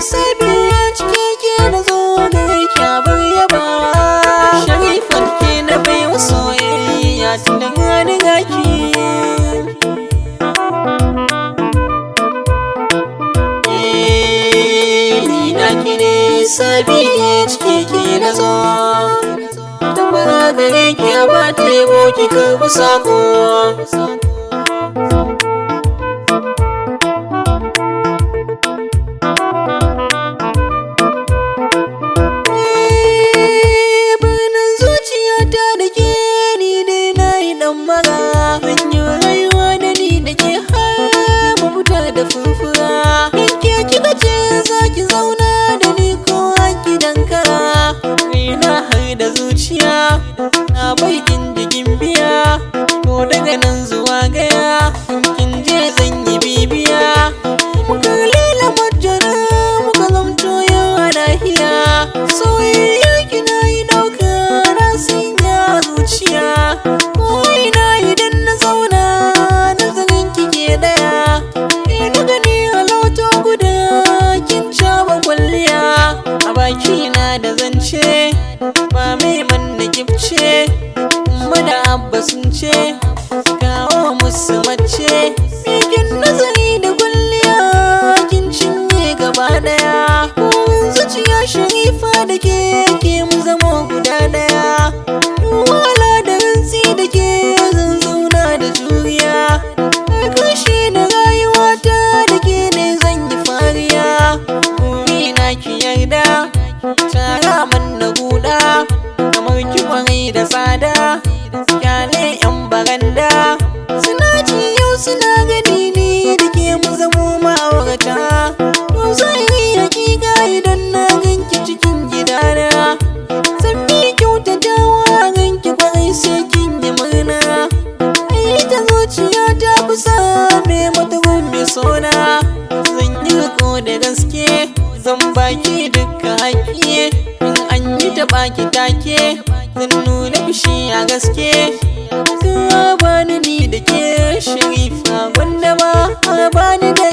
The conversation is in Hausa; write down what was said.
Sabiya cike ke na zo gare ki abar yaba. Sharifat ke na baiwa soyayya tun da gani gaki. Ni na ki ne, sabiya cike ke na zo. Tambara gare ki a ba ta yabo, ki karɓi sako. Birnin zuciyata da ke ni dai na yi dan mara. Zan yi rayuwa da ni da ke har mu fita da furfura. In ke kika ce za ki zauna da ni ko a gidan kara. Ni na har da zuciya na bai jikin biya. Ko daga nan zuwa gaya, in kin je zan yi bibiya. Muka lela majana, muka zamto yawa nahiya. Soyayya kina yi dauka na sanya zuciya. Ko'ina idan na zauna, nazarin kike daya. Ina gani a lauto guda, kin caba kwalliya. A baki na da zance ba mai manna gifce. Umma da abba sun ce kawo musu mace. Bikin nazari da kwalliya, kin cinye gaba daya. Burin zuciya sharifa da ke ke mu zama guda daya. Wahala da rantsi da ke zan zauna da juriya. Karshe da rayuwata da ke ne zan yi fariya. Burina ki yarda, tara man na guda. Kamar ki kwarai da tsada, kyale yan baranda. Suna ci yau suna gani ni da ke mu zamo ma'aurata. To zahiri hakika idan na ganki cikin gidana, zan mi kyautatawa ganki kwarai sai kin yi murna. Ai ta zuciya ta fi same mata gumbi sona. Zan yi riko da gaske, zan baki dukkan haƙƙi. In an yi taɓa ki take, zan nuna fushi a gaske. Ka bani ni da ke sharifa gwanda ba, bani da